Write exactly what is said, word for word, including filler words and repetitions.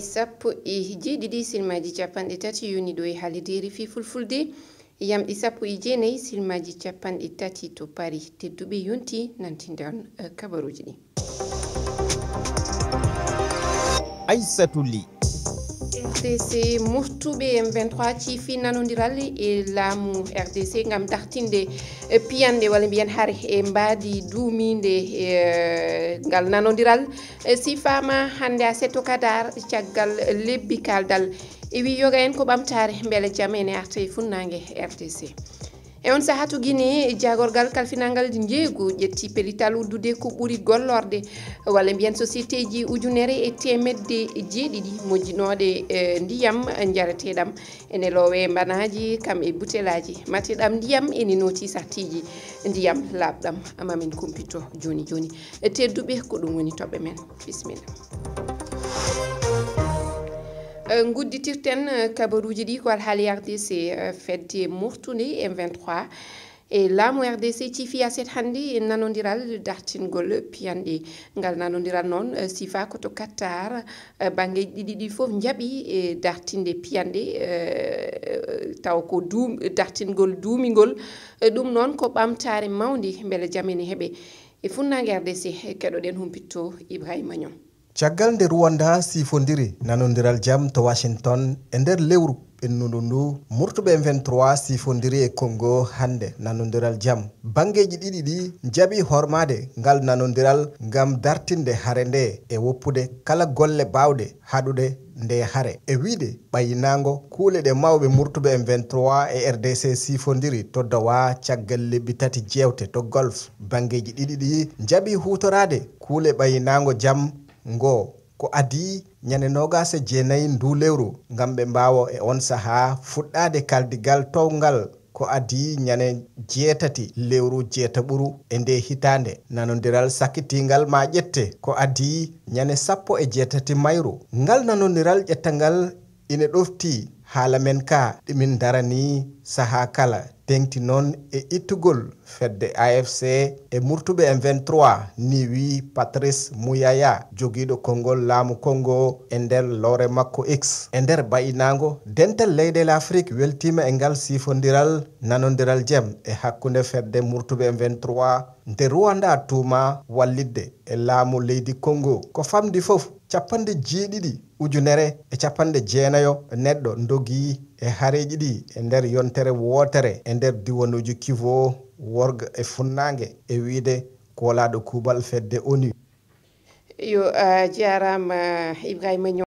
Sappo e jeeɗiɗi silmaaji capanɗe tati yoni ɗo e haalirde fii fulfulde. Yamɗi sappo e jeenayi silmaaji capanɗe tati to Paris. Tedduɓe, yonti nantinde on, eh, kabaruuji ɗi. Aissatou Ly. R D C murtuɓe M vingt-trois ciifi nanondiral e laamu R D C ngam dartinde, eh, piyanɗe walla mbiyen hare e mbaadi duumiinde, eh, ngal nanondiral. E sifaama hannde aset to Qatar caggal lebbi kaaldal. E wi yoga en ko ɓamtaare mbele jam ene arta e funnaange R D C. E on sahaa to Guinée, jaagorgal kalfinangal njeeygu ƴetti pellital uddude ko ɓuri gollorde, walla mbiyen sociétéji ujunere e teemedde jeeɗiɗi mojjinooɗe, eh, ndiyam njareteeɗam ene loowe mbanaaji kam e butelaaji. Mateɗam ndiyam ene nooti sartiiji ndiyam laaɓɗam. Amma min kumpito jooni jooni. E tedduɓe, ko ɗum woni toɓɓe men. Bisimilla. Eh, ngudditirten, eh, kabaruuji ɗi ko alhaali R D C, eh, fedde moftunde M vingt-trois. E laamu R D C ciifi aset hannde e nanondiral dartingol piyanɗe. Ngal nanondiral noon, eh, sifa ko to Qatar, eh, banngeeji ɗiɗi ɗi fof njaɓi e dartinde piyanɗe, eh, taw ko duum-, dartingol duumingol. Eh, ɗum noon ko ɓamtaare mawnde mbele jam ene heɓe. E funnaange R D C, keɗoɗen humpitto Ibrahima Niang. Caggal nde Rwanda siifondiri nanondiral jam to Washington e nder lewru ɓennuɗo ndu, murtuɓe M vingt-trois siifondiri e Congo hannde nanondiral jam. Banngeeji ɗiɗi ɗi njaɓi hormaade ngal nanondiral ngam dartinde hare nde e woppude kala golle baawɗe haɗude nde hare. E wiyde ɓayinaango kuule ɗe mawɓe murtuɓe M vingt-trois e R D C siifondiri to Doha caggal lebbi tati jeewte to Golf, banngeeji ɗiɗi ɗi njaɓi huutoraade kuule ɓayinaango jam ngo. Ko adii ñande noogaas e jeenayi nduu lewru, ngam ɓe mbaawa e oon sahaa fuɗɗaade kaldigal towngal. Ko adii ñande jeetati lewru jeetaɓuru e ndee hitaande, nanondiral sakkitiingal maa ƴette. Ko adii ñande sappo e jeetati mayru. Ngal nanondiral ƴettangal ine ɗoftii haala men kaa ɗi min ndaranii sahaa kala, teeŋti noon e ittugol fedde A F C e murtuɓe M vingt-trois, nii wii Patrice Muyaya, jogiiɗo konngol laamu Congo e nder lowre makko X. E nder ɓayinaango, Dental Leyɗeele Afrik weltiima e ngal siifondiral, nanondiral jam e hakkunde fedde murtuɓe M vingt-trois, nde Rwanda tuumaa wallitde e laamu leydi Congo. Ko famɗi fof, capanɗe jeeɗiɗi ujunere e capanɗe jeenayo neɗɗo ndogii e hareeji ɗi e nder yontere wootere e nder diwanuuji Kivu, worgo e funnaange, e wiyde koolaaɗo kuuɓal fedde ONU. Yo, a jaaraama, Ibrahima Niang.